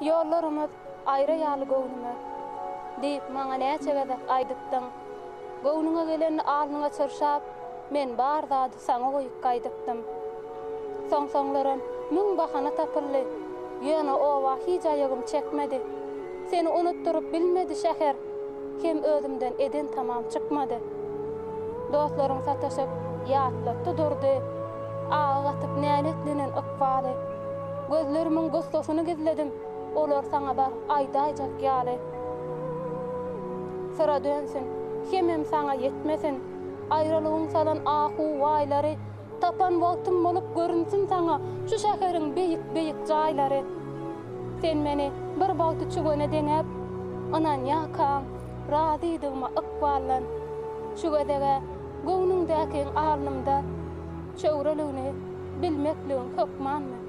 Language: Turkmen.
Ýollarymyz aýra ýaly göwnüme. Diýip, maňa näçe gezek aýdypdyň. Göwnüňe gelenini alnyňa çyrşap, men bar zady saňa goýup gaýdypdym. Soň-soňlaram müň bahana tapyldy, ýöne oba hiç aýagym çekmedi. Seni unutdyryp bilmedi şäher, hem özümden eden tamam çykmady. Dostlaryň sataşyp, ýatlatdy durdy, agy gatyp näletlenen ykbaly. Gözlerimiň gussasyny gizledim, olar saňa baryp aýdaýjak ýaly. Syra dönsün, hemem saňa ýetmesin, aýralygyň salan ahu-waýlary, tapan wagtym bolup görünsin saňa şu şäheriň beýik-beýik jaýlary. Sen meni bir bagty çüwene deňäp, ynanýarkaň razydygyma ykbaldan. Şu gezeg-ä göwnüňdäkiň alnymda çöwreligini bilmekligiň hökmanmy?